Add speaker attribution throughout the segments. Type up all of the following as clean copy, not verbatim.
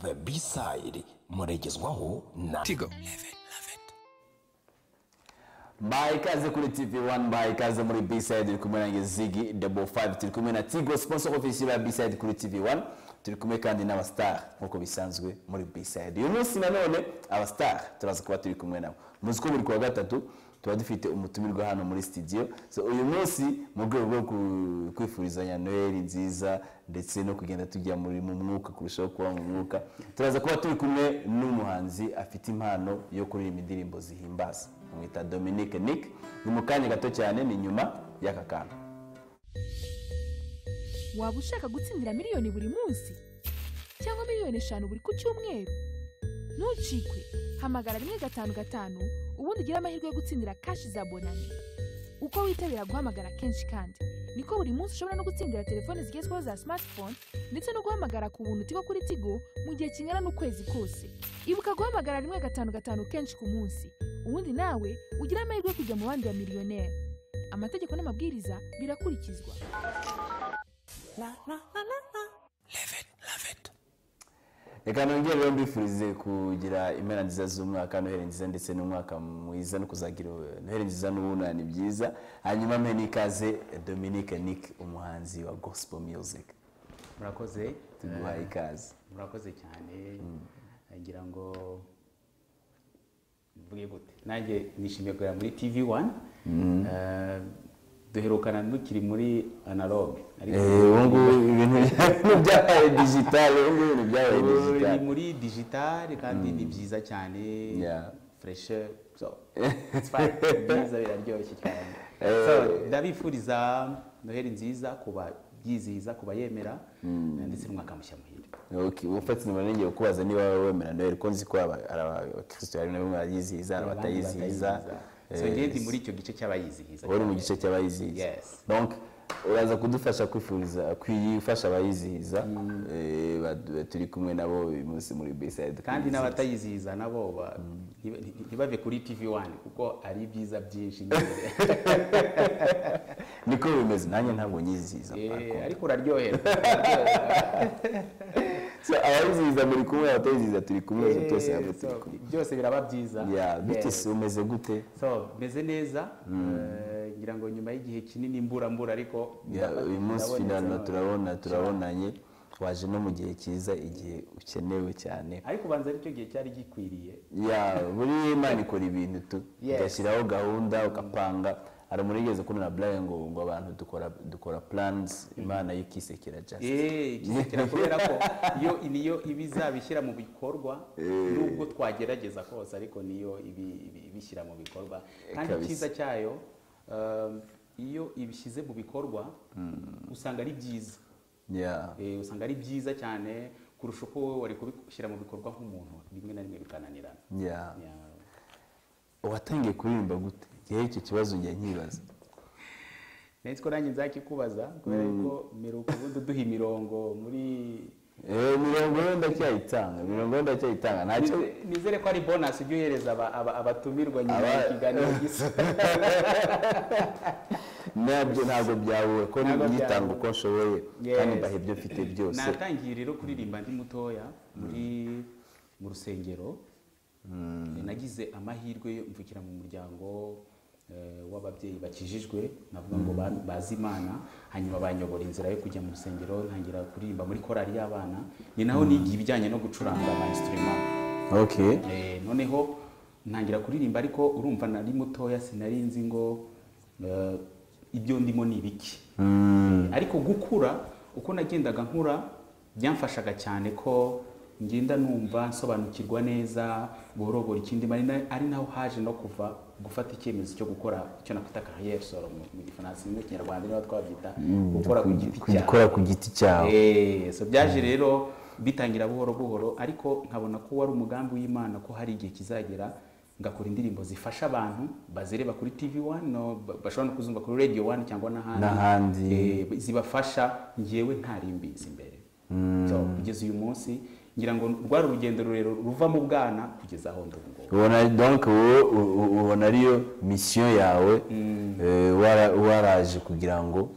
Speaker 1: The B-side muregezwaho na
Speaker 2: Tigo.
Speaker 3: Mbaye ikaze kuri TV1, mbaye ikaze muri B-side. Turi kumwe nanjye Ziggy Double Five, turi kumwe na Tigo, sponsor officiel ya B-side kuri TV1. Turi kumwe kandi n'aba star nk'uko bisanzwe muri B-side. Uyu munsi nanone aba star turaza kuba turi kumwe nabo. Muzi ko buri kuwa gatatu tuba dufite umutumirwa hano muri studio. So uyu munsi mu rwego rwo kwifurizanya Noheli nziza ndetse no kugenda tujya muri mu mwuka, kurushaho kuba mu mwuka, turaza kuba turi kumwe n'umuhanzi afite impano yo kuririmba indirimbo zihimbaza, amwita Dominic Nick. Ni mu kanya gato cyane, ni nyuma y'aka kantu.
Speaker 4: Waba ushaka gutsindira miliyoni buri munsi cyangwa miliyoni 5 buri ku cyumweru? Ntucikwe, hamagara 155 ubundi ugire amahirwe yo gutsindira cash za bonane. Uko witabira guhamagara kenshi kandi niko buri munsi ushobora no gutsindira telefone zigezweho za smartphone, ndetse no guhamagara ku buntu Tigo kuri Tigo mu gihe kingana n'ukwezi kose. Ibuka guhamagara 155 kenshi ku munsi, ubundi nawe ugire amahirwe yo kujya mu bandi ba miliyoneri. Amategeko n'amabwiriza birakurikizwa.
Speaker 3: Reka nongere rero mbifurize kugira impera nziza z'umwaka, Noheli nziza ndetse n'umwaka mwiza, no kuzagira Noheli nziza n'ubunani byiza. Hanyuma mpe n'ikaze Dominic Nick, umuhanzi wa gospel music.
Speaker 5: Murakoze.
Speaker 3: Tuguhaye ikaze.
Speaker 5: Murakoze cyane. Ngira ngo mvuge gute, nanjye nishimiye kugera muri TV 1. Duherukana mukiri muri analogue, ariko
Speaker 3: Ubu ngubu ibintu byabaye digital, ubu ngubu ibintu byabaye
Speaker 5: ubu ni
Speaker 3: digital.
Speaker 5: Muri digital kandi ni byiza cyane. Fresh, so it's fine. Ni byiza, biraryoshye cyane. So ndabifuriza Noheli nziza kuba byizihiza, kuba yemera, ndetse n'umwaka mushya muhire.
Speaker 3: Okay, ufata inyuma ngiye kukubaza niba wemera Noheli, ko nzi ko ari abakristo, hari bamwe bayizihiza, hari abatayizihiza.
Speaker 5: So njye ndi muri icyo gice cy'abayizihiza.
Speaker 3: Uri mu gice cy'abayizihiza?
Speaker 5: Yes.
Speaker 3: Donc uraza kudufasha kwifuriza, kwifasha abayizihiza, turi kumwe nabo uyu munsi muri B-side.
Speaker 5: Kandi n'abatayizihiza nabo ntibave kuri TV 1 kuko ari ibyiza byinshi nyine.
Speaker 3: Niko bimeze, nanjye ntabwo nyizihiza.
Speaker 5: Ariko uraryoherwa.
Speaker 3: So abayizihiza muri kumwe, abatayizihiza turi kumwe, so twese hamwe turi
Speaker 5: So,
Speaker 3: kumwe.
Speaker 5: Byose biraba byiza.
Speaker 3: Yeah, bite
Speaker 5: Yes.
Speaker 3: se, umeze gute?
Speaker 5: So meze neza. Ngira ngo nyuma y'igihe kinini mbura mbura, ariko
Speaker 3: Yeah, uyu munsi
Speaker 5: ndabonetse
Speaker 3: finalement
Speaker 5: none.
Speaker 3: turabona turabonanye, waje no mu gihe cyiza, igihe ukenewe cyane.
Speaker 5: Ariko ubanza aricyo gihe cyari gikwiriye.
Speaker 3: Ya, buri Imana ikora ibintu tu igashyiraho gahunda, ugapanga. Hari umuntu yigeze kubona na Brian ngo abantu dukora plans, Imana yo ikisekera just.
Speaker 5: Ikisekera kubera ko iyo niyo iba izabishyira mu bikorwa, nubwo twagerageza kose, ariko niyo ibishyira mu bikorwa. Kandi icyiza cyayo, iyo ibishyize mu bikorwa usanga ari byiza. Usanga ari byiza cyane kurusha uko wowe wari kubishyira mu bikorwa nk'umuntu, rimwe na rimwe bikananirana. Yeah.
Speaker 3: Watangiye kuririmba gute? Igihe icyo kibazo njya nkibaza.
Speaker 5: Nari ko nanjye nzakikubaza, kubera yuko mperuka ubundi uduha imirongo muri
Speaker 3: Imirongo yo ndacyayitanga, imirongo yo ndacyayitanga, ntacyo.
Speaker 5: Nizere ko ari bonus ujya uhereza abatumirwa nyuma y'ikiganiro gisa.
Speaker 3: Nabyo ntabwo byabuwe ko
Speaker 5: Ntabwo
Speaker 3: nyitanga
Speaker 5: byabuwe.
Speaker 3: uko nshoboye kandi mbaha ibyo mfite byose.
Speaker 5: Natangiye rero kuririmba ndi mutoya muri mu rusengero. Nagize amahirwe yo mvukira mu muryango w'ababyeyi bakijijwe, navuga ngo bazi Imana, hanyuma banyobora inzira yo kujya mu rusengero, ntangira kuririmba muri korali y'abana. Ni naho nigiye ibijyanye no gucuranga ama instrument. Noneho ntangira kuririmba, ariko urumva nari mutoya, sinari nzi ngo ibyo ndimo ni ibiki. Ariko gukura, uko nagendaga nkura, byamfashaga cyane ko ngenda numva nsobanukirwa neza buhoro buhoro ikindi ari naho haje no kuva gufata icyemezo cyo gukora icyo nakwita carrière solo mu Gifaransa, mu Kinyarwanda niba twabyita gukora ku giti cyawe.
Speaker 3: Gukora ku giti cyawe.
Speaker 5: So byaje rero bitangira buhoro buhoro, ariko nkabona ko wari umugambi w'Imana ko hari igihe kizagera ngakora indirimbo zifasha abantu bazireba kuri TV 1 no bashobora no kuzumva kuri Radio 1 cyangwa n'ahandi.
Speaker 3: N'ahandi.
Speaker 5: Zibafasha njyewe ntari mbizi imbere. So kugeza uyu munsi ngira ngo rwari urugendo rurerure ruva mu bwana kugeza aho ndi ubu ngubu.
Speaker 3: Ubona donc wowe ubona ariyo mission yawe, waraje kugira ngo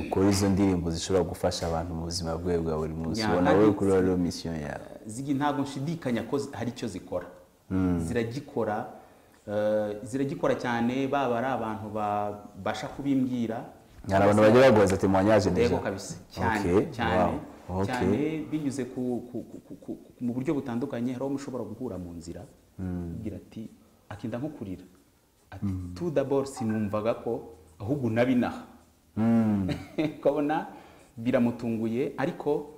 Speaker 3: ukore izo ndirimbo zishobora gufasha abantu mu buzima bwawe bwa buri munsi.
Speaker 5: Yeah,
Speaker 3: ubona
Speaker 5: kandi
Speaker 3: wowe kuri ariyo mission yawe.
Speaker 5: Ziggy, ntabwo nshidikanya ko hari icyo zikora. Ziragikora, ziragikora cyane, baba ari abantu babasha kubimbwira.
Speaker 3: Hari abantu bajya baguhaza témoignage déjà?
Speaker 5: Yego kabisa, cyane. Cyane. Cyane, binyuze mu buryo butandukanye. Hari uwo mushobora guhura mu nzira, ubwira ati, akinda nko kurira, ati: "Tout d'abord sinumvaga ko ahubwo nabinaha." Ukabona biramutunguye, ariko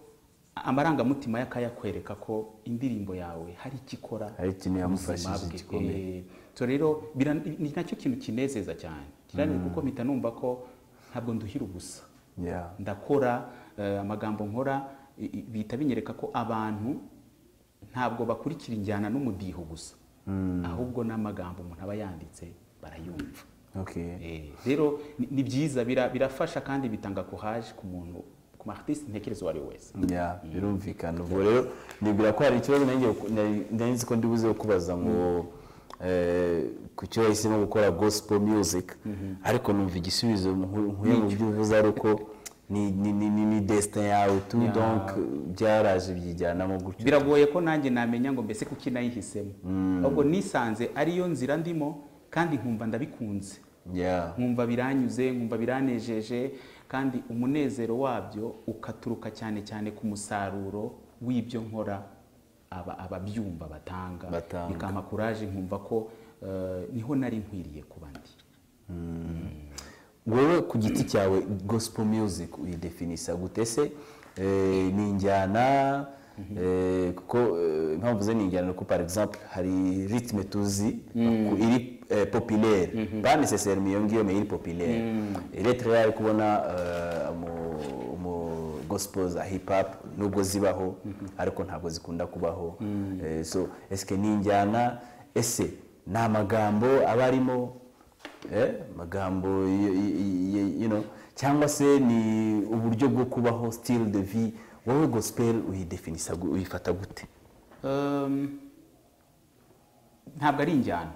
Speaker 5: amarangamutima ye akayakwereka ko indirimbo yawe hari icyo ikora
Speaker 3: Hari ikintu
Speaker 5: ku
Speaker 3: yamufashije
Speaker 5: buzima bwe.
Speaker 3: gikomeye.
Speaker 5: So rero ni nacyo kintu kinezeza cyane. Kiranezeza kuko mpita numva ko ntabwo nduhira ubusa. Ndakora, amagambo nkora bihita binyereka ko abantu ntabwo bakurikira injyana n'umudiho gusa, ahubwo n'amagambo umuntu aba yanditse barayumva. Rero ni byiza, birafasha kandi bitanga courage ku muntu, ku artiste ntekereza uwo ari we wese.
Speaker 3: Yeah, birumvikana. Ubwo rero nibwira ko hari ikibazo nari nzi ko ndibuze kubaza ngo ku cyo wahisemo gukora gospel music, ariko numva igisubizo nkuye mu byo uvuze ari uko ni destin yawe tu. Donc byaraje byijyanamo gutyo.
Speaker 5: Biragoye ko nanjye namenya ngo mbese kuki nayihisemo, ahubwo nisanze ariyo nzira ndimo kandi nkumva ndabikunze, nkumva biranyuze, nkumva biranejeje, kandi umunezero wabyo ukaturuka cyane cyane ku musaruro w'ibyo nkora ababyumva batanga.
Speaker 3: Batanga.
Speaker 5: Bikampa courage, nkumva ko niho nari nkwiriye kuba ndi.
Speaker 3: Wowe ku giti cyawe gospel music uyidefinisa gute se? Ni injyana, kuko impamvu ze ni injyana nuko par exemple hari rythme tuzi iri populaire, pas nécessairement iyo ngiyo, mais iri populaire. Il est très rare kubona mu gospel za hip hop, nubwo zibaho ariko ntabwo zikunda kubaho. So est-ce que ni injyana? Ese ni amagambo aba arimo, amagambo cyangwa se ni uburyo bwo kubaho, style de vie? Wowe gospel uyidefinisa uyifata gute?
Speaker 5: Ntabwo ari injyana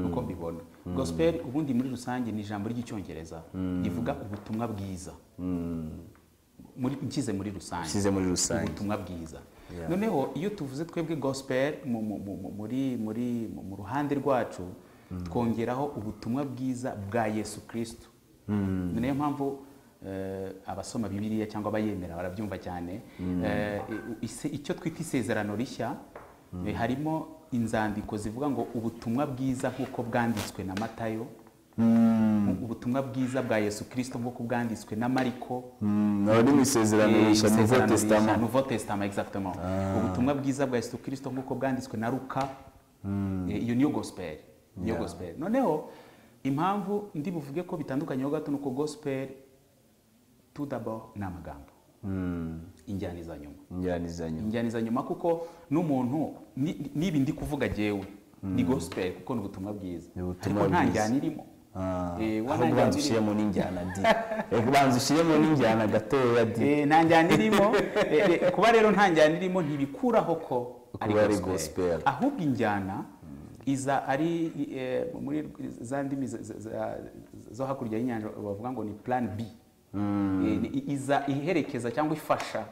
Speaker 5: uko mbibona. Gospel ubundi muri rusange ni ijambo ry'Icyongereza rivuga ubutumwa bwiza, muri nshyize muri rusange.
Speaker 3: Ushyize muri rusange.
Speaker 5: Ubutumwa bwiza. Noneho iyo tuvuze twebwe gospel mu, mu, mu, mu- muri muri mu ruhande rwacu, twongeraho ubutumwa bwiza bwa Yesu Kristo. Ni nayo mpamvu abasoma Bibiliya cyangwa abayemera barabyumva cyane. Icyo twita Isezerano Rishya, harimo inzandiko zivuga ngo ubutumwa bwiza nk'uko bwanditswe na Matayo, ubutumwa bwiza bwa Yesu Kristo nk'uko bwanditswe na Mariko.
Speaker 3: Aho ni mu Isezerano Rishya, Nouveau
Speaker 5: Isezerano Rishya,
Speaker 3: Testament.
Speaker 5: Nouveau Testament, exactement. Ubutumwa bwiza bwa Yesu Kristo nk'uko bwanditswe na Luka. Iyo niyo gospel, niyo gospel. Noneho impamvu ndi buvuge ko bitandukanyeho gato nuko gospel tout d'abord ni amagambo, injyana iza nyuma.
Speaker 3: Injyana iza nyuma.
Speaker 5: Injyana iza nyuma, kuko n'umuntu nibi ndi kuvuga jyewe ni gospel, kuko ni ubutumwa bwiza,
Speaker 3: Ni ubutumwa
Speaker 5: ariko nta
Speaker 3: bwiza.
Speaker 5: njyana irimo. Wa nta
Speaker 3: Ahubwo
Speaker 5: njyana
Speaker 3: banza
Speaker 5: irimo.
Speaker 3: ushyiremo n'injyana di. Reka banza ushyiremo n'injyana gatoya di.
Speaker 5: Nta njyana irimo. Kuba rero nta njyana irimo ntibikuraho ko ari
Speaker 3: Kuba ari
Speaker 5: gospel.
Speaker 3: gospel.
Speaker 5: Ahubwo injyana iza ari muri za ndimi zo hakurya y'inyanja bavuga ngo ni plan B. Iza iherekeza cyangwa ifasha.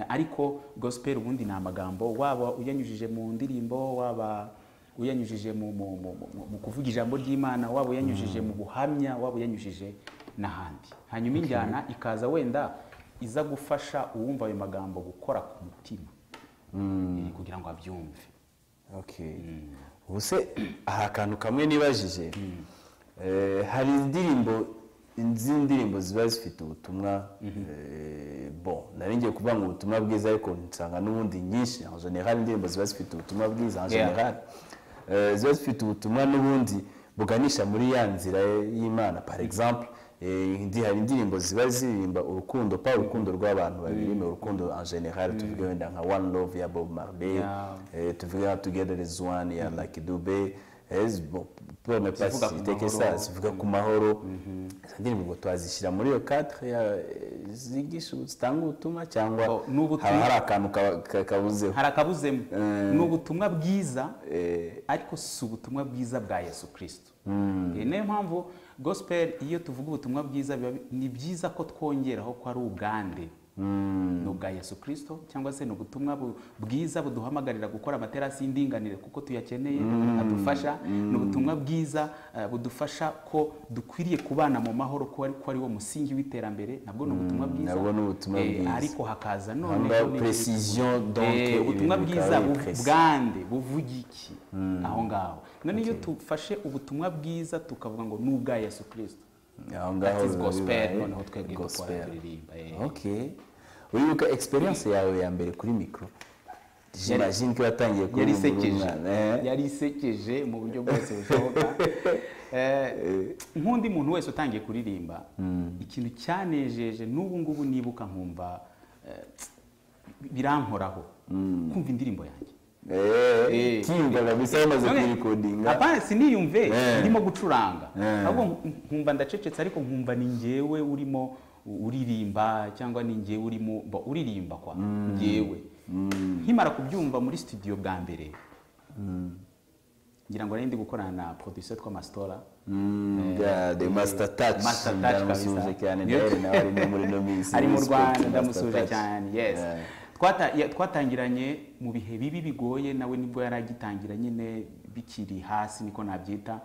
Speaker 5: Ariko gospel ubundi ni amagambo, waba uyanyujije mu ndirimbo, waba uyanyujije mu kuvuga ijambo ry'Imana, waba uyanyujije mu buhamya, waba uyanyujije n'ahandi. Hanyuma injyana ikaza wenda iza gufasha uwumva ayo magambo gukora ku mutima, kugira ngo abyumve.
Speaker 3: Okay. Ubu se hari akantu kamwe nibajije. Hari indirimbo, izindi ziba zifite ubutumwa, bon, nari ngiye kuvuga ngo ubutumwa bwiza, ariko nsanga n'ubundi nyinshi en général indirimbo ziba zifite ubutumwa bwiza en général. Ziba zifite ubutumwa n'ubundi buganisha muri ya nzira y'Imana. Par exemple, hari indirimbo ziba ziririmba urukundo, pa urukundo rw'abantu babiri, mais urukundo en général. Tuvuge wenda nka One Love ya Bob Marley, tuvuge nka Together as One ya Lucky Dube, bon, pour ne pas
Speaker 5: Zivuga ku
Speaker 3: citer que ça,
Speaker 5: mahoro.
Speaker 3: zivuga ku mahoro. Izo ndirimbo ngo twazishyira muri iyo cadre ya zigisha, zitanga ubutumwa, cyangwa
Speaker 5: Oh, ni ubutumwa.
Speaker 3: haba hari akantu kabuzeho?
Speaker 5: Hari akabuzemo. Ni ubutumwa bwiza, ariko si ubutumwa bwiza bwa Yesu Kristo. Niyo mpamvu gospel, iyo tuvuga ubutumwa bwiza, ni byiza ko twongeraho ko ari ubwande. Ni ubwa Yesu Kristo, cyangwa se ni ubutumwa bwiza buduhamagarira gukora amaterasi y'indinganire kuko tuyakeneye, adufasha. Ni ubutumwa bwiza budufasha ko dukwiriye kubana mu mahoro, ko ari wo musingi w'iterambere. Nabwo ni ubutumwa bwiza,
Speaker 3: nabwo ni ubutumwa bwiza.
Speaker 5: Ariko hakaza none
Speaker 3: precision, donc
Speaker 5: ubutumwa bwiza bwande buvuga iki aho ngaho. None iyo tufashe ubutumwa bwiza tukavuga ngo ni ubwa Yesu Kristo,
Speaker 3: aho ngaho
Speaker 5: gospel, noneho twebwe dukora turirimba.
Speaker 3: Okay, uribuka experience yawe ya mbere kuri micro? J'imagine ko watangiye kuri
Speaker 5: yari isekeje mu buryo bwose bushoboka. Nk'undi muntu wese utangiye kuririmba, ikintu cyanejeje n'ubu ngubu nibuka nkumva birankoraho, kumva indirimbo yanjye.
Speaker 3: Kimva kabisa yamaze kurikodinga.
Speaker 5: Apana, siniyumve ndimo gucuranga, ahubwo nkumva ndacecetse, ariko nkumva ni njyewe urimo uririmba, cyangwa ni njyewe urimo uririmba kwa njyewe. Nkimara kubyumva muri studio bwa mbere, ngira ngo nari ndi gukorana na producer twa Mastora,
Speaker 3: the Master Touch, ndamusuhuje cyane, nawe ari muri no minsi
Speaker 5: ari mu Rwanda, ndamusuhuje cyane. Yes, twatangiranye mu bihe bibi bigoye, nawe nibwo yari agitangira nyine bikiri hasi, niko nabyita.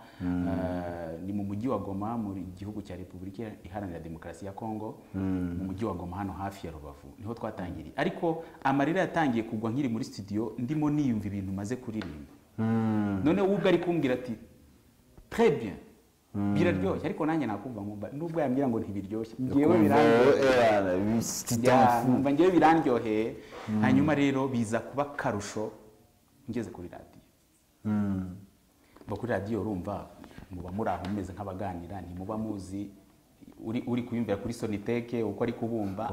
Speaker 5: Ni mu mujyi wa Goma, mu gihugu cya Repubulika Iharanira Demokarasi ya Kongo, mu mujyi wa Goma hano hafi ya Rubavu niho twatangiriye. Ariko amarira yatangiye kugwa nkiri muri studio, ndimo niyumva ibintu maze kuririmba. None ubwo ari kumbwira ati très bien, biraryoshye, ariko nanjye nakumva nkumva nubwo yambwira ngo ntibiryoshye, ngewe birandyoheye, ngewe birandyoheye. Hanyuma rero biza kuba karusho ngeze kuri radiyo. Kuri radiyo urumva muba muri aho mumeze nk'abaganira, ntimuba muzi uri kuyumvira kuri Soniteke uko ari kubumva,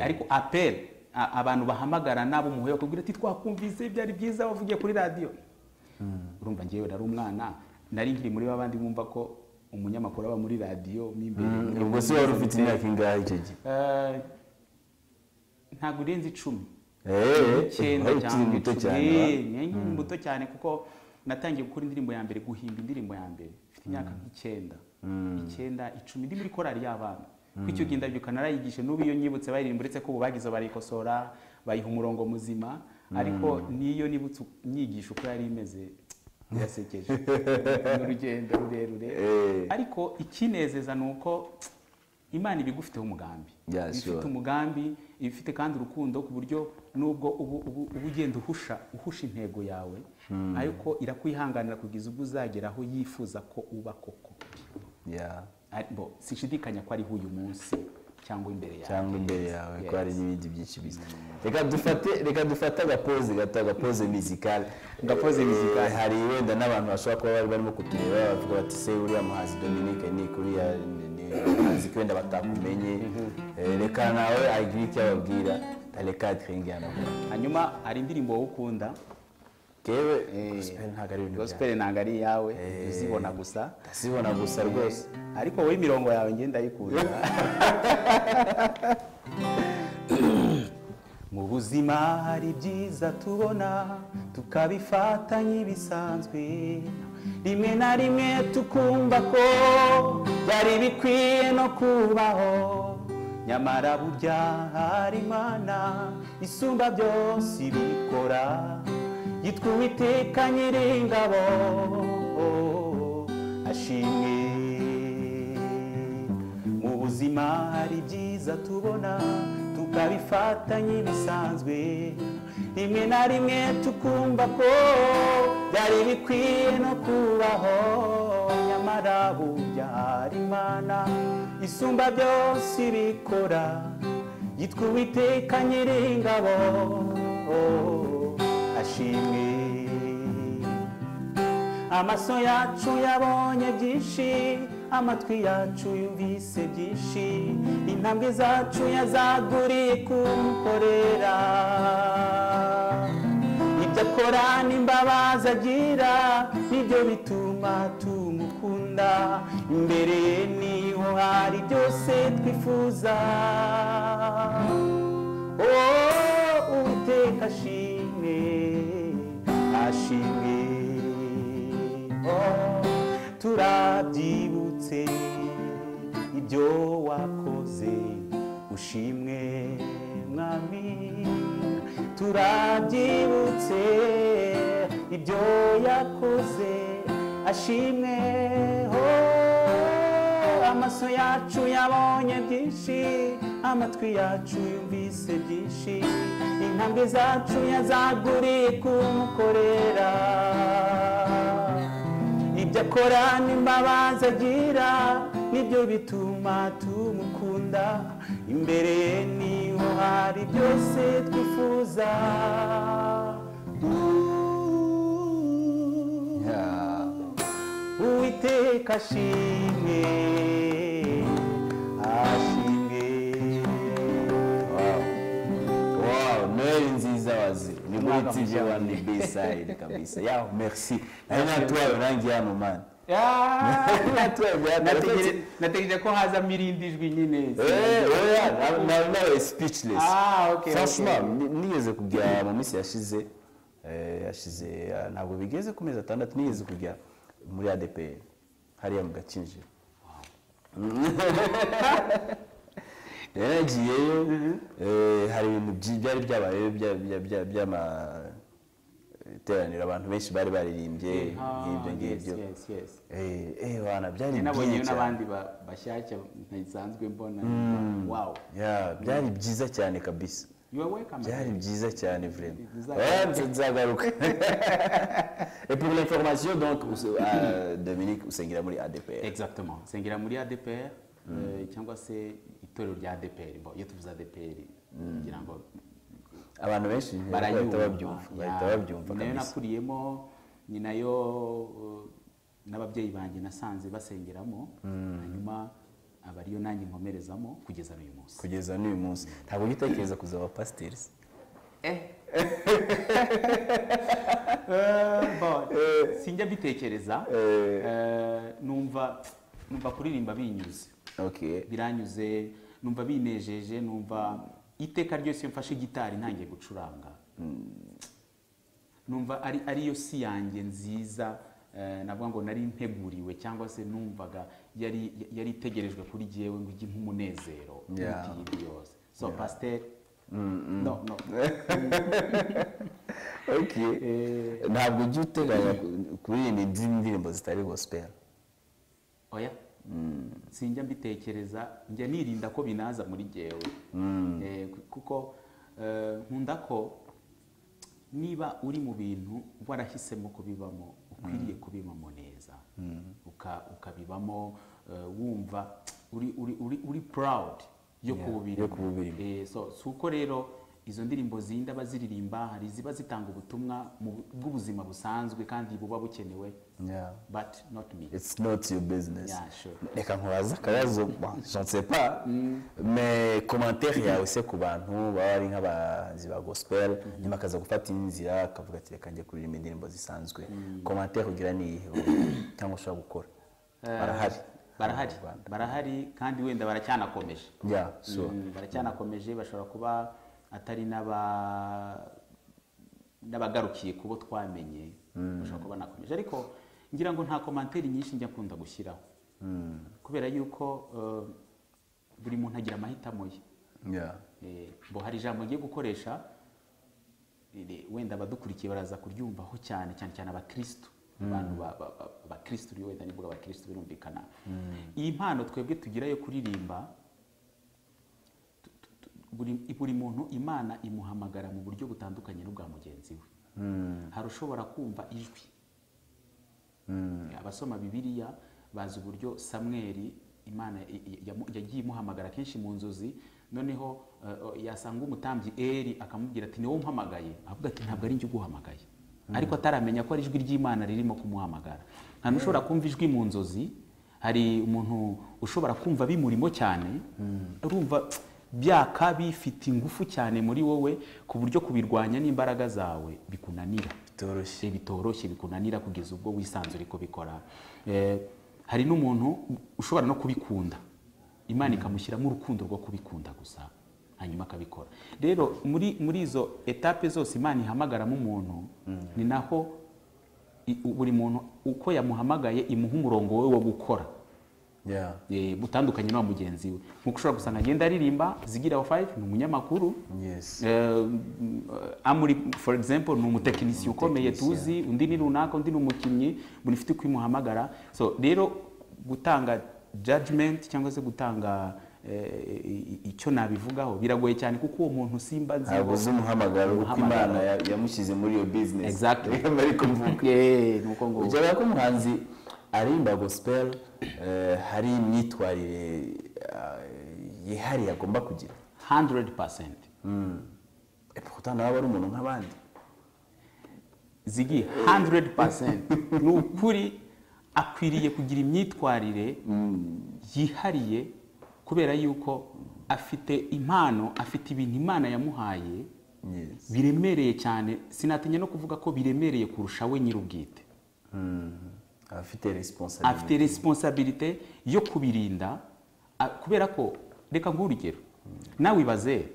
Speaker 5: ariko appel abantu bahamagara nabo muhuye bakubwira ati twakumvise byari byiza wavugiye kuri radiyo. Urumva ngewe nari umwana, nari nkiri muri babandi bumva ko umunyamakuru aba muri radiyo mo imbere.
Speaker 3: Ubwo se wari ufite imyaka ingahe icyo gihe?
Speaker 5: Ntabwo urenze 10, 9 cyangwa 10. Ni muto cyane, kuko natangiye gukora indirimbo ya mbere, guhimba indirimbo ya mbere mfite imyaka nk'icyenda, 9, 10, ndi muri korali y'abana. Kuko icyo gihe ndabyuka narayigishe, n'ubu iyo nyibutse baririmba, uretse ko ubu bagize barayikosora bayiha umurongo muzima, ariko niyo nibutse nyigisha uko yari imeze birasekeje, n'urugendo rurerure. Ariko ikinezeza ni uko Imana ibigufiteho umugambi, ifite umugambi, ifite kandi urukundo, ku buryo nubwo ubu ugenda uhusha intego yawe, ariko irakwihanganira kugeza ubwo uzagera aho yifuza ko uba koko. Sinshidikanya ko ariho uyu munsi cyangwa imbere yawe,
Speaker 3: cyangwa imbere yawe ko hari n'ibindi byinshi biza. Reka dufate agapoze gato, agapoze musicale,
Speaker 5: agapoze musicale.
Speaker 3: Hari wenda n'abantu bashobora kuba bari barimo kutureba bavuga bati se uriya muhanzi Dominique ni kuriya muhanzi wenda batakumenye, reka nawe agire icyo ababwira. Reka twinjyana.
Speaker 5: Hanyuma hari indirimbo wowe ukunda.
Speaker 3: Kewe gospel ntabwo ari ibintu
Speaker 5: gospel ntabwo ari iyawe, uzibona gusa,
Speaker 3: ndazibona gusa rwose,
Speaker 5: ariko wowe imirongo yawe ngenda ndayikunda. Mu buzima hari byiza tubona tukabifata nk'ibisanzwe, rimwe na rimwe tukumva ko byari bikwiye no kubaho, nyamara burya hari Imana isumba byose ibikora, yitwa Uwiteka Nyiringabo ashimwe. Mu buzima hari byiza tubona tukabifata nk'ibisanzwe, rimwe na rimwe tukumva ko byari bikwiye no kubaho, nyamara burya hari Imana isumba byose ibikora, yitwa Uwiteka Nyiringabo ashimwe. Amaso yacu yabonye byinshi, amatwi yacu yumvise byinshi, intambwe zacu yazaguriye kumukorera. Ibyo akora n'imbabazi agira nibyo bituma tumukunda, imbere ye niho hari byose twifuza. Oh, Uwiteka ashimwe, ashimwe. Oh, turabyibutse ibyo wakoze, Ushimwe mwami, turabyibutse ibyo yakoze, ashimwe ho. Amaso yacu yabonye byinshi, amatwi yacu yumvise byinshi, intambwe zacu yazaguriye kumukorera. Ibyo akora n'imbabazi agira nibyo bituma tumukunda, imbere ye niho hari byose twifuza. Uwiteka ashimwe, ashimwe.
Speaker 3: Wow, Noel nziza wazi. Ni muri TV1 ni B-side kabisa. Yaho, merci. Nari natwaye urangiye hano man.
Speaker 5: Nategereje ko hazamo irindi jwi nyine.
Speaker 3: Oya, nawe speechless.
Speaker 5: Ah, okay.
Speaker 3: Franchement, nigeze kujya mu minsi yashize, ntabwo bigeze ku mezi 6, nigeze kujya muri ADPR hariya mu Gakinjiro. Yaragiyeyo, hari ibintu byari byabaye by'amateraniro, abantu benshi bari baririmbye nk'ibyo ngibyo. Bana byari
Speaker 5: nabonye n'abandi bashyashya ntasanzwe mbona. Wow.
Speaker 3: Yeah, byari byiza cyane kabisa.
Speaker 5: You are welcome.
Speaker 3: Byari byiza cyane vraiment. Nzagaruka. Et pour l'information donc Dominique usengera muri ADPR.
Speaker 5: Exactement. Usengera muri ADPR cyangwa se itorero rya ADPR. Bo iyo tuvuze ADPR ngira ngo
Speaker 3: abantu benshi bahita babyumva
Speaker 5: kabisa. Nakuriyemo, ni nayo n'ababyeyi banjye nasanze basengeramo, hanyuma abariyo nanjye nkomerezamo kugeza n'uyu munsi.
Speaker 3: Kugeza n'uyu munsi. Ntabwo ugitekereza kuzaba pasiteri?
Speaker 5: Bon, sinjya mbitekereza. Numva kuririmba binyuze.
Speaker 3: Okay.
Speaker 5: Biranyuze, numva binejeje, numva iteka ryose mfashe gitari ntangiye gucuranga. Numva ari yo si yanjye nziza, navuga ngo nari nteguriwe cyangwa se numvaga yari itegerejwe kuri jyewe ngo ijye nk'umunezero y'indi yose. So pasteur, no.
Speaker 3: Okay. Ntabwo ujya uteganya kuririmba indirimbo zitari gospel?
Speaker 5: Oya. Sinjya mbitekereza, njya nirinda ko binaza muri jyewe. Kuko nkunda ko niba uri mu bintu warahisemo kubibamo, ukwiriye kubibamo neza. Ukabibamo wumva uri proud yo kububirimo. So suko rero izo ndirimbo zinda baziririmba, hari ziba zitanga ubutumwa bw'ubuzima busanzwe kandi buba bukenewe. But not me.
Speaker 3: It's not your business.
Speaker 5: Yeah, sure.
Speaker 3: Reka nkubaze akabazo, je ne sais pas, mais commentaire yawe se ku bantu baba ari nk'abahanzi ba gospel, nyuma akaza gufata inzira akavuga ati reka njye kuririmba indirimbo zisanzwe. Commentaire ugira ni iyihe cyangwa ushobora gukora?
Speaker 5: Barahari kandi wenda baracyanakomeje.
Speaker 3: Yeah, sure.
Speaker 5: Baracyanakomeje, bashobora kuba atari n'abagarukiye kubo twamenye, bashobora kuba nakomeje, ariko ngira ngo nta commentaire nyinshi njya kunda gushyiraho. Kubera yuko buri muntu agira amahitamo ye. Bo hari ijambo ngiye gukoresha wenda abadukurikiye baraza kuryumvaho cyane cyane cyane abakristo, abantu abakristo wenda nivuga abakristo birumvikana. Iyi mpano twebwe tugira yo kuririmba, buri muntu Imana imuhamagara mu buryo butandukanye n'ubwa mugenzi we. Hari ushobora kumva ijwi. Abasoma Bibiliya bazi uburyo Samweli Imana yagiye imuhamagara kenshi mu nzozi, noneho yasanga umutambyi Eli akamubwira ati niwo umpamagaye, avuga ati ntabwo ari njye uguhamagaye, ariko ataramenya ko ari ijwi ry'Imana ririmo kumuhamagara. Nta n'ushobora kumva ijwi mu nzozi, hari umuntu ushobora kumva bimurimo cyane, urumva byaka bifite ingufu cyane muri wowe ku buryo kubirwanya n'imbaraga zawe bikunanira. Bitoroshye bikunanira kugeza ubwo wisanzura ko bikora. Hari n'umuntu ushobora no kubikunda, Imana ikamushyiramo urukundo rwo kubikunda gusa, hanyuma akabikora. Rero muri izo etape zose Imana ihamagaramo umuntu, ni naho buri muntu uko yamuhamagaye imuha umurongo we wo gukora. Butandukanye na mugenzi we. Nkuko ushobora gusanga agenda aririmba, Zigira 5 ni umunyamakuru. Amuri for example ni umutekinisiye ukomeye tuzi, undi ni runaka, undi ni umukinnyi, buri ufite kwimuhamagara. So rero gutanga judgment cyangwa se gutanga icyo nabivugaho biragoye cyane, kuko uwo muntu simba nzi
Speaker 3: ntabwo uzi umuhamagaro uko Imana yamushyize muri iyo business.
Speaker 5: Exactly.
Speaker 3: Ariko mvuga
Speaker 5: nuko ngo
Speaker 3: ujya ko umuhanzi arimba gospel hari imyitwarire yihariye agomba kugira
Speaker 5: 100%.
Speaker 3: Et pourtant nawe ari umuntu nk'abandi.
Speaker 5: Ziggy 100% ni ukuri akwiriye kugira imyitwarire yihariye, kubera yuko afite impano, afite ibintu Imana yamuhaye biremereye cyane. Sinatinya no kuvuga ko biremereye kurusha we nyir'ubwite.
Speaker 3: Afite
Speaker 5: responsabilité yo kubirinda, kubera ko reka nguhe urugero, nawe ibaze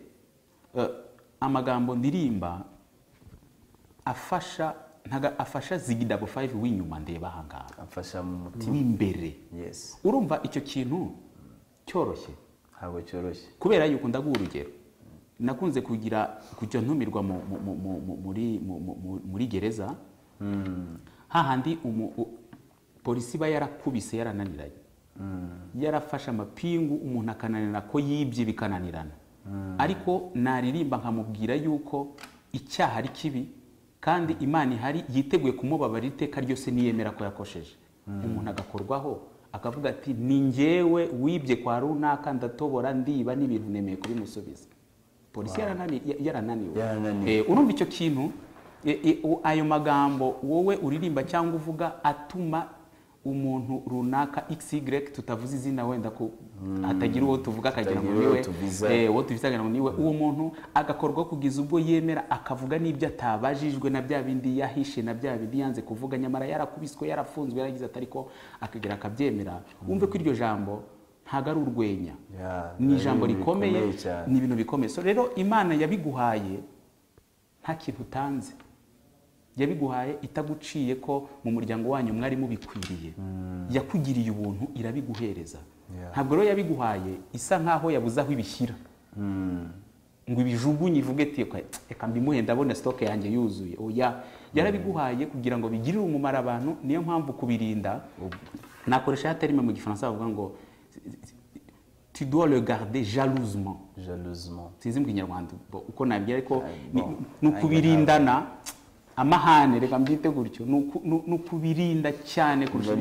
Speaker 5: amagambo ndirimba afasha ntaga afasha Ziggy 5 w'inyuma ndeba ahangaha,
Speaker 3: afasha mu mutima
Speaker 5: w'imbere. Urumva icyo kintu cyoroshye?
Speaker 3: Ntabwo cyoroshye,
Speaker 5: kubera yuko ndaguha urugero, nakunze kugira kujya ntumirwa muri gereza, hahandi polisi ba yarakubise yarananiranye, yarafashe amapingu umuntu akananira ko yibye bikananirana, ariko naririmba nkamubwira yuko icyaha ari kibi kandi Imana ihari yiteguye kumubabarira iteka ryose niyemera ko yakosheje. Umuntu agakorwaho akavuga ati ni njyewe wibye kwa runaka, ndatobora ndiba n'ibintu nemeye kubimusubiza. Polisi yarananiwe. Urumva icyo kintu, ayo magambo wowe uririmba cyangwa uvuga atuma umuntu runaka XY tutavuze izina wenda ko hatagira uwo tuvuga akagira ngo niwe, uwo tuvuze akagira ngo niwe, uwo muntu agakorwa kugeza ubwo yemera akavuga n'ibyo atabajijwe na bya bindi yahishe na bya bindi yanze kuvuga, nyamara yarakubiswe yarafunzwe yaragize atariko akagera akabyemera. Wumve ko iryo jambo ntago ari urwenya, ni ijambo rikomeye, ni ibintu bikomeye. So rero Imana yabiguhaye nta kintu utanze, yabiguhaye itaguciye ko mu muryango wanyu mwari mubikwiriye, yakugiriye ubuntu irabiguhereza. Ntabwo rero yabiguhaye isa nkaho yabuze aho ibishyira ngo ibijugunye ivuge ati reka mbimuhe ndabona stock yanjye yuzuye. Oya, yarabiguhaye kugira ngo bigirire umumaro abantu. Niyo mpamvu kubirinda, nakoresha ya terme mu Gifaransa bavuga ngo tu dois le garder jalousement.
Speaker 3: Jalousement.
Speaker 5: Sinzi mu Kinyarwanda uko nabyo, ariko ni ukubirindana amahane, reka mbyite gutyo, ni ukubirinda cyane kurusha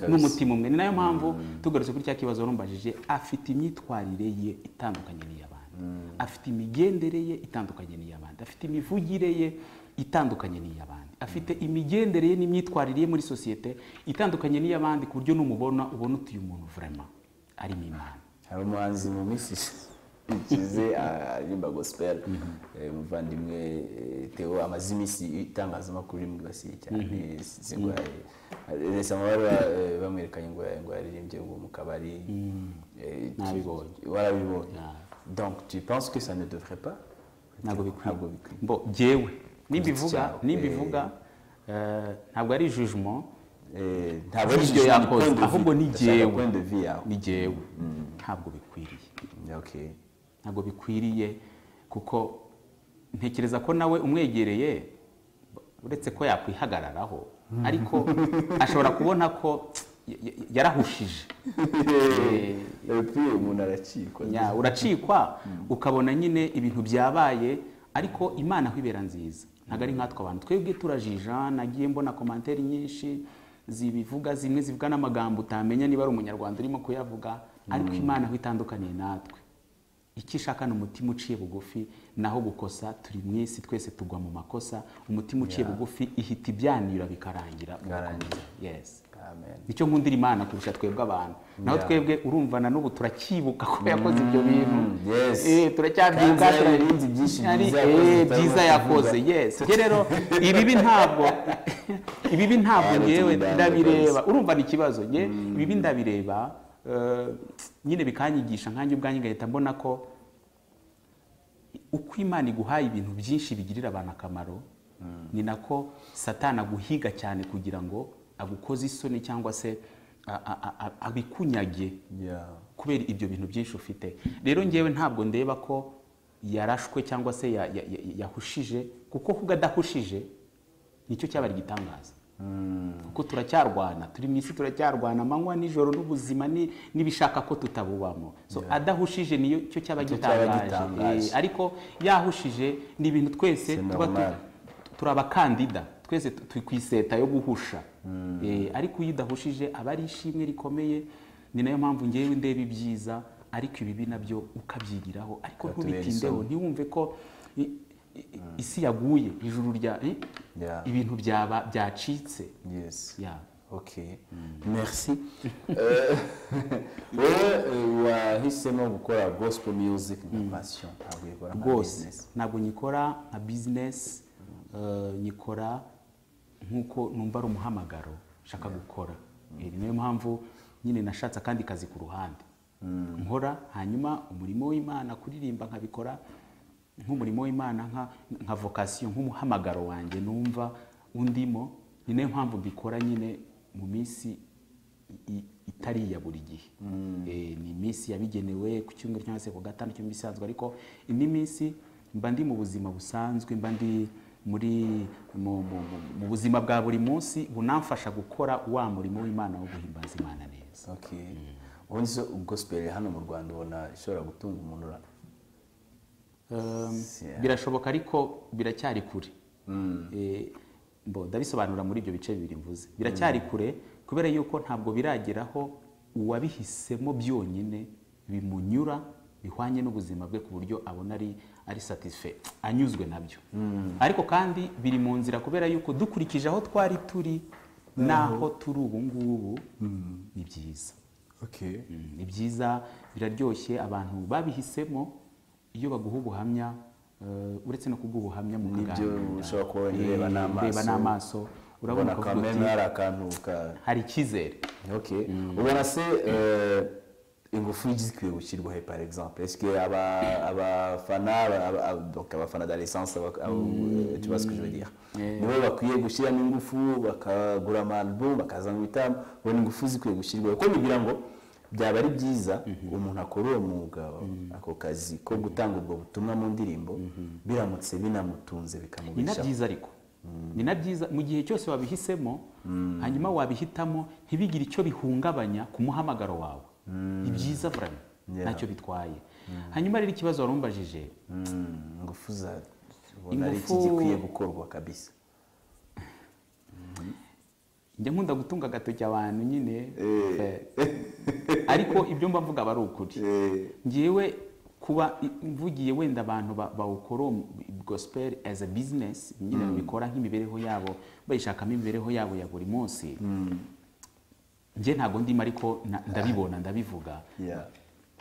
Speaker 5: n'umutima umwe. Ni nayo mpamvu tugarutse kuri cya kibazo warumbajije, afite imyitwarire ye itandukanye n'iy'abandi, afite imigendere ye itandukanye n'iy'abandi, afite imivugire ye itandukanye n'iy'abandi, afite imigendere ye n'imyitwarire ye muri sosiyete itandukanye n'iy'abandi, ku buryo n'umubona ubona utuye umuntu vraiment arimo Imana.
Speaker 3: Hari umuhanzi mu minsi ikize aririmba gospel, umuvandimwe Theo, amaze iminsi itangazamakuru rimwibasiye cyane, bamwerekanye ngo yaririmbye ngo mu kabari.
Speaker 5: Nabibonye.
Speaker 3: Warabibonye. Donc tu penses que ça ne devrait pas?
Speaker 5: Ntabwo bikwiye. Bo jewe nimbivuga ntabwo ari jugement,
Speaker 3: ntabwo ari ibyo
Speaker 5: yakoze, ahubwo ni jewe, ni jewe ntabwo bikwiriye. Ntabwo bikwiriye, kuko ntekereza ko nawe umwegereye uretse ko yakwihagararaho, ariko ashobora kubona ko yarahushije.
Speaker 3: Umuntu aracikwa,
Speaker 5: uracikwa ukabona nyine ibintu byabaye, ariko Imana aho ibera nziza ntabwo ari nkatwe abantu twebwe turajija. Nagiye mbona commentaire nyinshi zibivuga, zimwe zivuga n'amagambo utamenya niba ari umunyarwanda urimo kuyavuga, ariko Imana aho itandukaniye natwe icyo ishaka ni umutima uciye bugufi. Naho gukosa turi mu isi twese tugwa mu makosa, umutima uciye bugufi ihita ibyanira bikarangira. Yes. Nicyo nkundira Imana kurusha twebwe abantu. Naho twebwe urumva na n'ubu turakibuka ko yakoze ibyo bintu. Turacyabyibuka,
Speaker 3: ibindi byinshi
Speaker 5: byiza yakoze. Yes. Rero ibibi ntabwo ngewe ndabireba. Urumva ni ikibazo nge ibibi ndabireba nyine bikanyigisha nkanjye ubwanjye ngahita mbona ko uko Imana iguhaye ibintu byinshi bigirira abantu akamaro, ni nako Satani aguhiga cyane kugira ngo agukoze isoni cyangwa se abikunyage kubera ibyo bintu byinshi ufite. Rero ngewe ntabwo ndeba ko yarashwe cyangwa se yahushije, kuko kuba adahushije nicyo cyaba ari igitangaza. Kuko turacyarwana, turi mu isi, turacyarwana amanywa nijoro n'ubuzima n'ibishaka ko tutabubamo. So adahushije niyo cyo cyaba gitangaje. Ariko yahushije ni ibintu twese tuba turabakandida, twese turi ku iseta yo guhusha. Ariko iyo udahushije aba ari ishimwe rikomeye. Ni nayo mpamvu ngewe ndeba ibyiza, ariko ibibi nabyo ukabyigiraho, ariko ntubitindeho, ntiwumve ko isi yaguye, ijuru rya ibintu byaba byacitse.
Speaker 3: Yes. Okay. Merci. Wowe wahisemo gukora gospel music nka passion, ntabwo uyikora nka business?
Speaker 5: Ntabwo nyikora nka business, nyikora nkuko numva ari umuhamagaro nshaka gukora. Ni nayo mpamvu nyine nashatse akandi kazi ku ruhande nkora, hanyuma umurimo w'Imana kuririmba nkabikora nk'umurimo w'Imana, nka vocation, nk'umuhamagaro wanjye numva undimo. Ni nayo mpamvu mbikora nyine mu minsi itari iya buri gihe. Ni iminsi yabigenewe ku cyumweru cyangwa se ku gatanu cyangwa bisanzwe, ariko indi minsi mba ndi mu buzima busanzwe, mba ndi muri mu buzima bwa buri munsi bunamfasha gukora wa murimo w'Imana wo guhimbaza Imana neza.
Speaker 3: Okay. Ubundi gospel hano mu Rwanda ubona ishobora gutunga umuntu?
Speaker 5: Birashoboka, ariko biracyari kure. Ndabisobanura muri ibyo bice bibiri mvuze. Biracyari kure kubera yuko ntabwo birageraho uwabihisemo byonyine bimunyura bihwanye n'ubuzima bwe ku buryo abona ari satisfait, anyuzwe nabyo. Ariko kandi biri mu nzira kubera yuko dukurikije aho twari turi naho turi ubu ngubu ni byiza.
Speaker 3: Okay.
Speaker 5: Ni byiza, biraryoshye. Abantu babihisemo iyo baguha ubuhamya, uretse no kuguha ubuhamya mu
Speaker 3: kaganiro, nibyo ushobora kubona ureba
Speaker 5: n'amaso, urabona
Speaker 3: ko hari akantu
Speaker 5: hari icyizere.
Speaker 3: Okay. Ubona se ingufu zikwiye gushyirwa he par exemple? Est-ce que abafana, donc abafana da l'essence, tu vois ce que je veux dire, nibo bakwiye gushyiramo ingufu bakagura ama-album bakaza mu bitaramo? Ubona ingufu zikwiye gushyirwa kuko nibwira ngo byaba ari byiza umuntu akora uwo mwuga, ako kazi ko gutanga ubwo butumwa mu ndirimbo, biramutse binamutunze bikamubeshaho.
Speaker 5: Ni na byiza, ariko ni na byiza mu gihe cyose wabihisemo, hanyuma wabihitamo ntibigire icyo bihungabanya ku muhamagaro wawe. Ni byiza vraiment, ntacyo bitwaye. Hanyuma rero ikibazo warumbajije,
Speaker 3: ingufu za ubona ari iki gikwiye gukorwa kabisa?
Speaker 5: Njya nkunda gutunga agatoki abantu nyine, ariko ibyo mba mvuga aba ari ukuri. Ngewe kuba mvugiye wenda abantu bawukora gospel as a business, nyine babikora nk'imibereho yabo, bayishakamo imibereho yabo ya buri munsi. Njye ntabwo ndimo, ariko ndabibona, ndabivuga.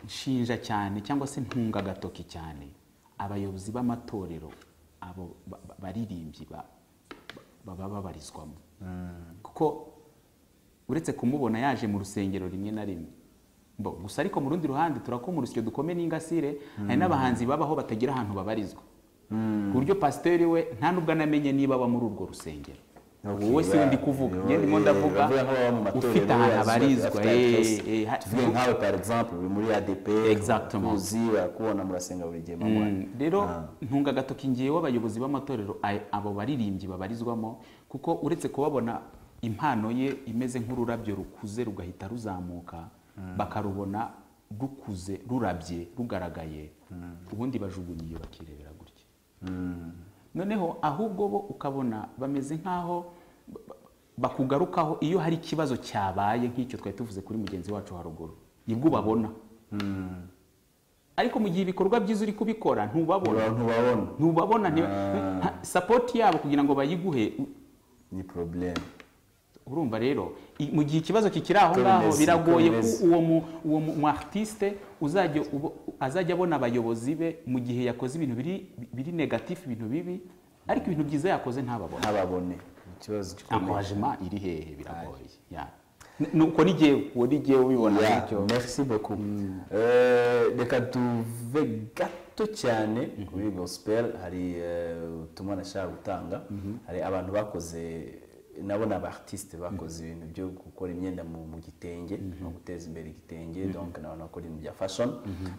Speaker 5: Nshinja cyane cyangwa se ntunga agatoki cyane abayobozi b'amatorero, abo baririmbyi baba babarizwamo. Kuko uretse kumubona yaje mu rusengero rimwe na rimwe gusa, ariko mu rundi ruhande turakoma urusyo dukome n'ingasire, hari n'abahanzi babaho batagira ahantu babarizwa, ku buryo pasiteri we nta nubwo anamenye niba aba muri urwo rusengero. Wowe si ndi kuvuga, njye ndimo ndavuga ufite ahantu abarizwa.
Speaker 3: Tuvuge nkawe par exemple uri muri ADP,
Speaker 5: exactement,
Speaker 3: uzi barakubona murasenga buri gihe mama.
Speaker 5: Rero ntunga agatoki ngewe abayobozi b'amatorero, abo baririmbyi babarizwamo, kuko uretse kubabona impano ye imeze nk'ururabyo rukuze rugahita ruzamuka, bakarubona rukuze rurabye rugaragaye, ubundi bajugunye iyo bakirebera gutya. Noneho ahubwo bo ukabona bameze nkaho bakugarukaho iyo hari ikibazo cyabaye nk'icyo twari tuvuze kuri mugenzi wacu haruguru, nibwo ubabona. Ariko mu gihe ibikorwa byiza uri kubikora ntubabona, ntubabona support yabo kugira ngo bayiguhe
Speaker 3: ni problem.
Speaker 5: Urumva rero mu gihe ikibazo kikiri aho ngaho biragoye ko uwo mu artiste azajya abona abayobozi be mu gihe yakoze ibintu biri negatif, ibintu bibi, ariko ibintu byiza yakoze ntababone.
Speaker 3: Ntababone. Ikibazo gikomeye.
Speaker 5: Encouragement iri hehe? Biragoye. Nuko ni jewe, uwo ni jewe ubibona gutyo.
Speaker 3: Merci beaucoup. Reka tuve gato cyane kuri gospel, hari ubutumwa nashaka gutanga. Hari abantu bakoze Nabo ni aba artiste bakoze ibintu byo gukora imyenda mu gitenge no guteza imbere igitenge, donc ni abantu bakora ibintu bya fashion,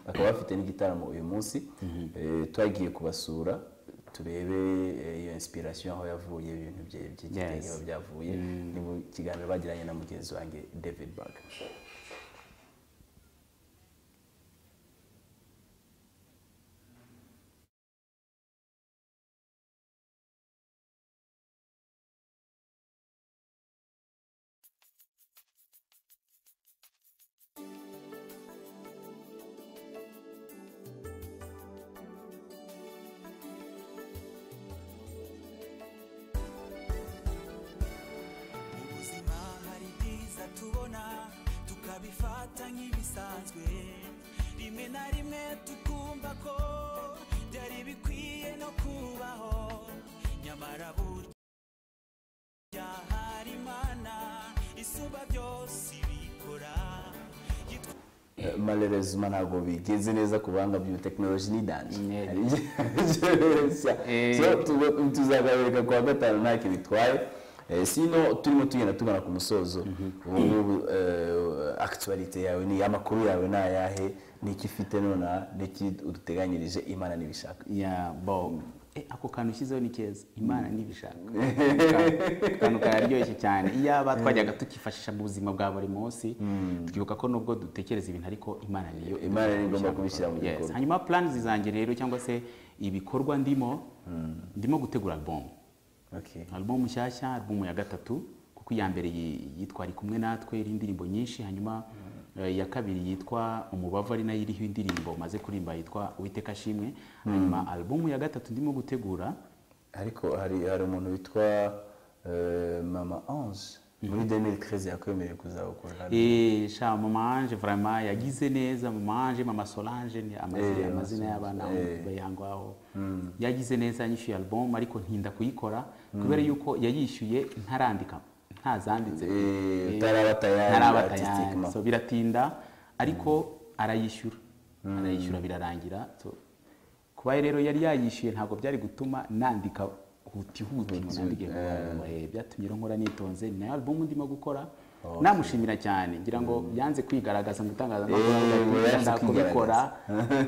Speaker 3: bakaba bafite n'igitaramo uyu munsi. Twagiye kubasura turebe iyo inspiration aho yavuye, ibintu by'igitenge aho byavuye. Ni mu kiganiro bagiranye na mugenzi wanjye David Bag.
Speaker 2: Tukabifata nk'ibisanzwe, rimwe na rimwe tukumva ko byari bikwiye no kubaho, nyamara burya hari Imana isumba byose ibikora.
Speaker 3: Malheureusement ntabwo bigenze neza ku buhanga bw'tekinoloji ni danger. Tuzagaruka kuwa gatanu nta kintu bitwaye. Sino turimo tugenda tugana ku musozo. Ubu ngubu actualité yawe ni amakuru yawe ni ayahe, niki ufite nona, niki uduteganyirije Imana nibishaka?
Speaker 5: Ya bo ako kantu ushyizeho ni keza, Imana nibishaka. Kantu kararyoshye cyane. Iyaba twajyaga tukifashisha mu buzima bwa buri munsi, tukibuka ko nubwo dutekereza ibintu ariko Imana niyo
Speaker 3: Imana igomba kubishyira mu bikorwa.
Speaker 5: Hanyuma plans zanjye rero cyangwa se ibikorwa ndimo gutegura album. Album nshyashya, album ya gatatu, kuko iya mbere yitwa Ari kumwe natwe iri indirimbo nyinshi, hanyuma iya kabiri yitwa Umubavu ari nayo iriho indirimbo maze kurimba yitwa Uwiteka Ashimwe. Hanyuma album ya gatatu ndimo gutegura.
Speaker 3: Ariko hari umuntu witwa Mama Ange muri 2013 yakwemereye kuzawukora.
Speaker 5: Sha Mama Ange vraiment yagize neza. Mama Ange, Mama Solange ni amazina y'abana bayangwaho. Yagize neza, yishyuye album ariko ntinda kuyikora kubera yuko yayishyuye ntarandika, ntazanditse,
Speaker 3: utaraba tayari.
Speaker 5: So biratinda ariko arayishyura birarangira. So kuba rero yari yayishyuye ntabwo byari gutuma nandika huti huti ngo nandike, byatumye nkora nitonze. Ni album ndimo gukora, namushimira cyane, ngira ngo yanze kwigaragaza mu itangazamakuru, kubikora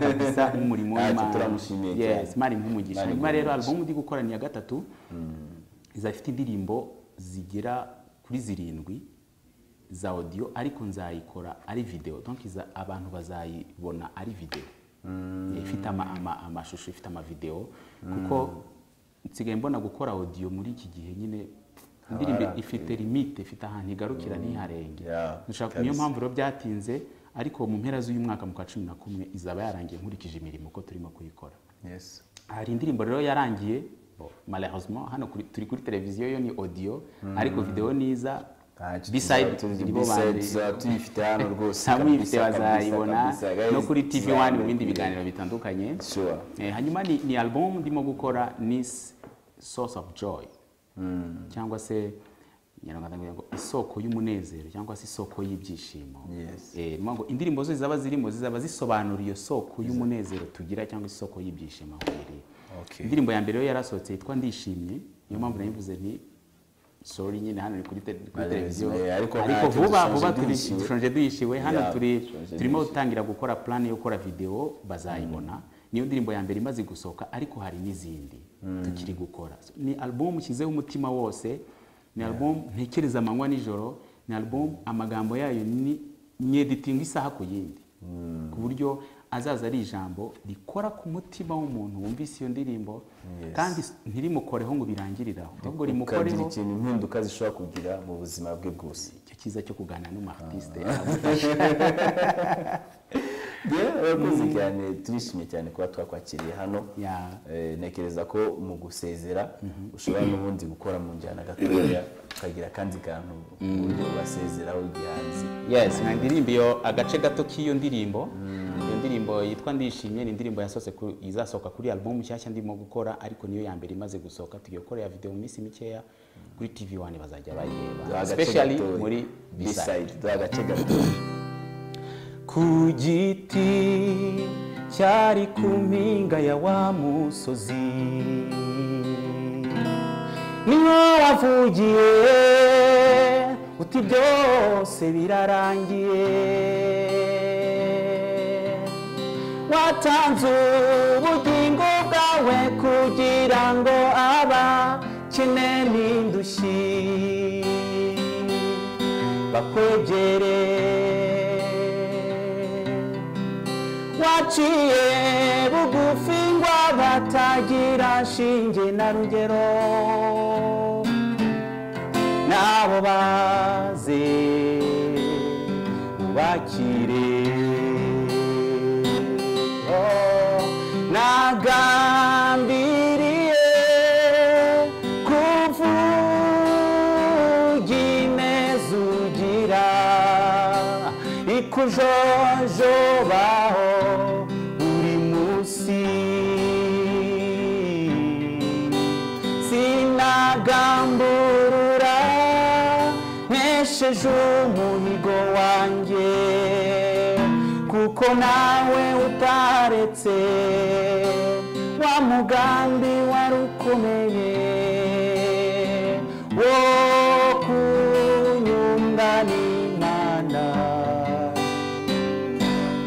Speaker 5: kabisa nk'umurimo w'Imana.
Speaker 3: Turamushimiye cyane.
Speaker 5: Yes, Imana imuhe. Hanyuma rero album ndi gukora ni ya gatatu, izafite indirimbo zigera kuri 7 za audio, ariko nzayikora ari video, donc abantu bazayibona ari video ifite amashusho, ifite ama video, kuko nsigaye mbona gukora audio muri iki gihe nyine indirimbo ifite limite, ifite ahantu igarukira ntiharenge. Niyo mpamvu rero byatinze, ariko mu mpera z'uyu mwaka mu kwa 11 izaba yarangiye nkurikije imirimo ko turimo kuyikora. Hari indirimbo rero yarangiye, malheureusement hano turi kuri televiziyo yo ni audio, ariko video niza B-side
Speaker 3: tuyifite hano rwose,
Speaker 5: hamwe bazayibona no kuri TV1 mu bindi biganiro bitandukanye. Hanyuma ni album ndimo gukora ni Source of Joy, cyangwa se ngo isoko y'umunezero cyangwa se isoko y'ibyishimo. Ngo indirimbo zose zaba zirimo zizaba zisobanura iyo soko y'umunezero tugira cyangwa isoko y'ibyishimo aho iri. Indirimbo ya mbere yo yarasohotse yitwa Ndishimye, niyo mpamvu nayivuze nti sorry nyine hano ni kuri televiziyo, ariko vuba vuba dushonje duhishiwe. Hano turimo gutangira gukora plan yo gukora video, bazayibona. Niyo ndirimbo ya mbere imaze gusohoka, ariko hari n'izindi tukiri gukora. Ni album nshyizeho umutima wose, ni album ntekereza amanywa nijoro, ni album amagambo yayo ni nyeditinga isaha ku yindi, ku buryo azaza ari ijambo rikora ku mutima w'umuntu wumvise iyo ndirimbo, kandi ntirimukoreho ngo birangiriraho, ahubwo rimukoreho
Speaker 3: ikintu impinduka zishobora kugira mu buzima bwe bwose.
Speaker 5: Icyo cyiza cyo kuganira n'umu artiste.
Speaker 3: Urakoze cyane, turishimye cyane kuba twakwakiriye hano. Ntekereza ko mu gusezera ushobora n'ubundi gukora mu njyana gatoya ukagira akandi kantu uburyo ubasezeraho igihanzi.
Speaker 5: Yes, nka ndirimbo iyo agace gato k'iyo ndirimbo, iyo ndirimbo yitwa Ndishimye, ni indirimbo yasohotse izasohoka kuri album nshyashya ndimo gukora, ariko niyo ya mbere imaze gusohoka. Tugiye gukora ya video mu minsi mikeya kuri TV1 bazajya bayireba, especially muri
Speaker 3: B-side. Agace gato.
Speaker 5: Ku giti cyari ku mpinga ya wa musozi, Niho wavugiye uti byose birarangiye. Watanze ubugingo bwawe kugira ngo abakene n'indushyi bakwegere. Waciye bugufi ngo batagira shinge na rugero, nabo baze ubakire. Nagambiriye kuvuga ineza ugira, ikujojobaho buri munsi. Sinagamburura mpesheje umuhigo wanjye, kuko nawe utaretse wa mugambi wari ukomeye wo kunyunga n'Imana.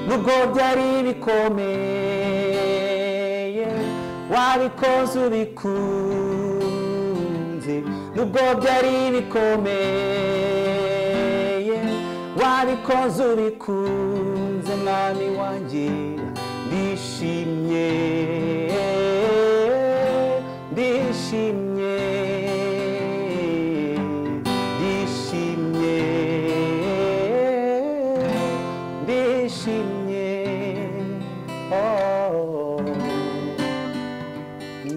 Speaker 5: Nubwo byari bikomeye wabikoze ubikunze, nubwo byari bikomeye wabikoze ubikunze, mwami wanjye ndishimye, ndishimye, ndishimye, ndishimye. Oh.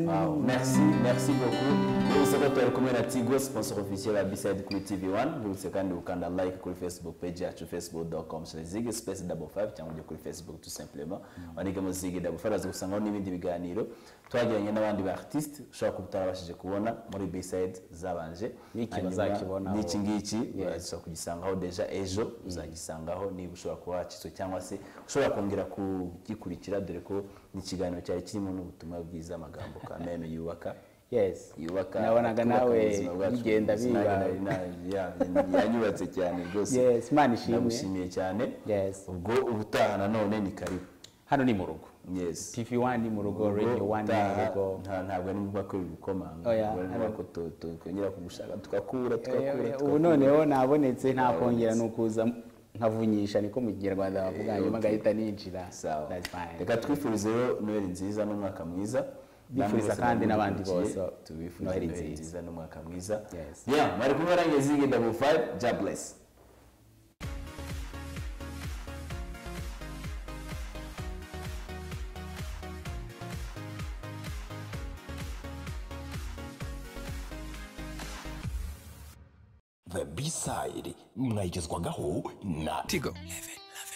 Speaker 3: Wow, merci, merci beaucoup. Mwibutse ko turi kumwe na Tigo, sponsor officiel ya B-Side kuri TV1. Mwibutse kandi gukanda like kuri Facebook page yacu facebook.com/ziggy space 55, cyangwa ujye kuri Facebook tout simplement wandikemo Ziggy 55, uraza gusangaho n'ibindi biganiro twagiranye n'abandi ba artiste ushobora kuba utarabashije kubona muri B-Side zabanje.
Speaker 5: N'iki bazakibonaho.
Speaker 3: N'iki ngiki ushobora kugisangaho deja ejo uzagisangaho, niba ushobora kuba wacitswe cyangwa se ushobora kongera kugikurikira, dore ko n'ikiganiro cyari kirimo n'ubutumwa bwiza, amagambo kameme yubaka.
Speaker 5: Yes.
Speaker 3: Yubaka,
Speaker 5: nabonaga nawe bigenda biba.
Speaker 3: Yanyubatse cyane rwose.
Speaker 5: Yes, Imana ishimwe.
Speaker 3: Ndagushimiye cyane.
Speaker 5: Yes.
Speaker 3: Ubwo ubutaha nanone ni karibu.
Speaker 5: Hano ni mu rugo.
Speaker 3: Yes.
Speaker 5: TV1 ni mu rugo, Radio 1 ni mu rugo.
Speaker 3: Ntabwo ari ngombwa ko bikomanga.
Speaker 5: Oya,
Speaker 3: Ntabwo ari ngombwa ko twongera kugushaka tukakura.
Speaker 5: Ubu noneho nabonetse, nta kongera nukuza nkavunyisha, niko mu Kinyarwanda bavuga, hanyuma ngahita ninjira.
Speaker 3: Sawa.
Speaker 5: That's fine.
Speaker 3: Reka twifurize rero Noheli nziza n'umwaka mwiza.
Speaker 5: Bifuriza kandi n'abandi bose
Speaker 3: tubifurize
Speaker 5: Noheli
Speaker 3: Noheli
Speaker 5: nziza.
Speaker 3: nziza n'umwaka mwiza.
Speaker 5: Yes.
Speaker 3: Bien, mwari kumwe nanjye Ziggy 55, God bless.
Speaker 1: The B-Side mwayigezwagaho na
Speaker 2: Tigo. Love it, love it.